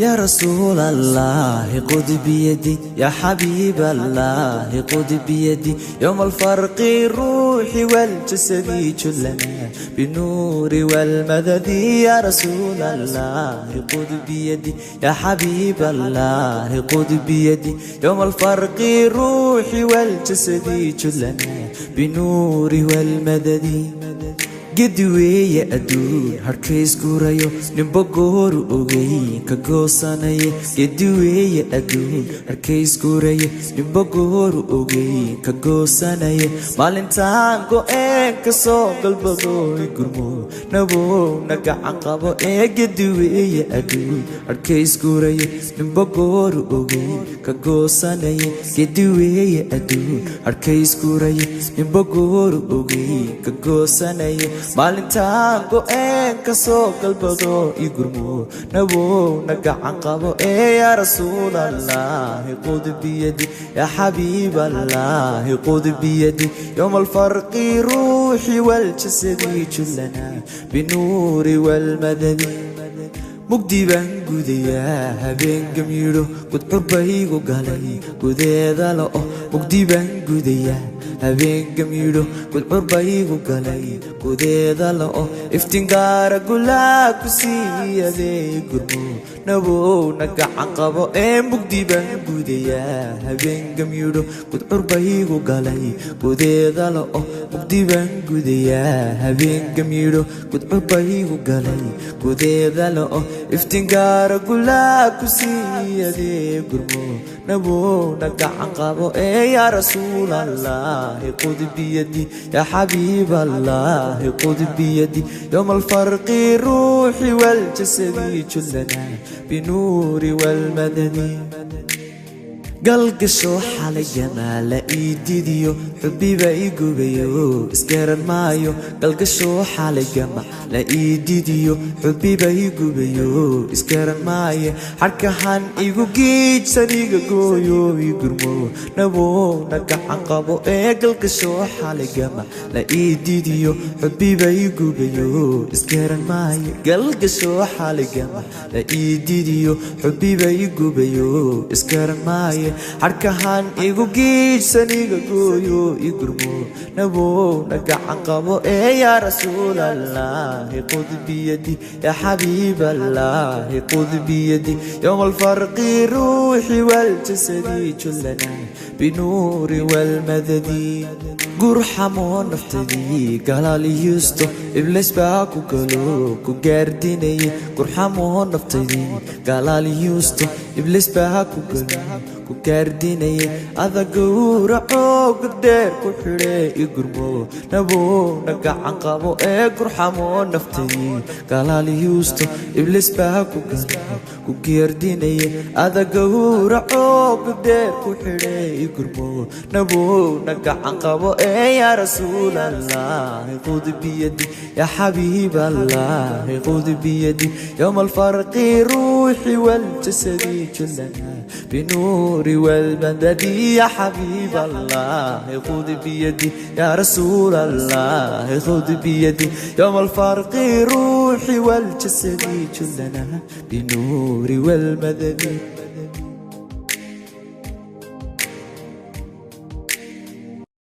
يا رسول الله خذ بيدي، يا حبيب الله خذ بيدي، يوم الفرق الروح والجسد جلنا بالنور والمدد. يا رسول الله خذ بيدي، يا حبيب الله خذ بيدي، يوم الفرق الروح والجسد جلنا بالنور والمدد. Gedi weeye adduun harkays guurayo, ninba gooru ogey ka goosanaya. Gedi weeye adduun harkays guurayo, ninba gooru ogey ka goosanaya. Maalintaan go-een ka soo galbadooy, gurmo nabowna gacan qabo. Ee gedi weeye adduun harkays guurayo, ninba gooru ogey ka goosanaya. Gedi weeye adduun harkays guurayo, ninba gooru ogey ka goosanaya. Maalintaan go-een ka soo galbado, i gurmo nabowna gacan qabo. Ee yaa rasuul allahi qud biyadi, yaa xabiib allahi qud biyadi, yowma alfarqi ruuxi waljasadi jullana binuuri walmadadi. Mugdi baan gudayaa habeen gamyidho, gudcur baygu galay gudeeda la'o. Mugdi baan gudayaa habeen gamyidho, gudcur baygu galay gudeeda la'o. Iftiin gaara gulaa ku siiyadee, gurmo nabowna gacan qabo. Ee mugdi baan gudayaa habeen gamyidho, gudcur baygu galay gudeeda la'o. Mugdi baan gudayaa habeen gamyidho, gudcur baygu galay gudeeda la'o. Iftiin gaara gulaa ku siiyadee, gurmo nabowna gacan qabo. Ee yaa rasuul allahi qud biyadi, yaa xabiib allahi qud biyadi, yowma alfarqi ruuxi waljasadi jullana binuuri walmadadi. Galgasho xalay gamaala ii didiyo, xubbiba ii gubayo, isgaran maayo. Galgasho xalay gama la ii didiyo, xubbiba ii gubayo, isgaran maayo. Xarkahan igu giijsan iga gooyo, ii gurmo nabowna gacan qabo. Ee galgasho xalay gama la ii didiyo, xubbiba ii gubayo, isgaran maayo. Galgasho xalay gama la ii didiyo, xubbiba ii gubayo, isgaran maayo. Xarkahan igu giijsan iga gooyo, i gurmo nabowna gacan qabo. Ee yaa rasuul allahi qud biyadi, yaa xabiib allahi qud biyadi, yowma alfarqi ruuxi waljasadi jullana binuuri walmadadi. Gurxamoo naftadii galaaliyusto, ibliis baa ku galo ku gaardinaya. Gurxamoo naftadii galaaliyusto, ibliis baa ku galo ku gaardinaya. Adagowracoo gudheer ku xidhe, i gurmo nabowna gacan qabo. Ee gurxamoo naftadii galaaliyusto, ibliis baa ku galo ku gaardinaya. Adagowracoo gudheer ku xidhe, i gurmo nabowna gacan qabo. Ee yaa rasuul allahi qud biyadi, yaa xabiib allahi qud biyadi, yowma alfarqi ruuxi waljasadi jullana binuuri walmadadi. Ya xabiib allahi khud biyadi, yaa rasuul allahi khud biyadi, yowma alfarqi ruuxi waljasadi jullana binuuri walmadadi.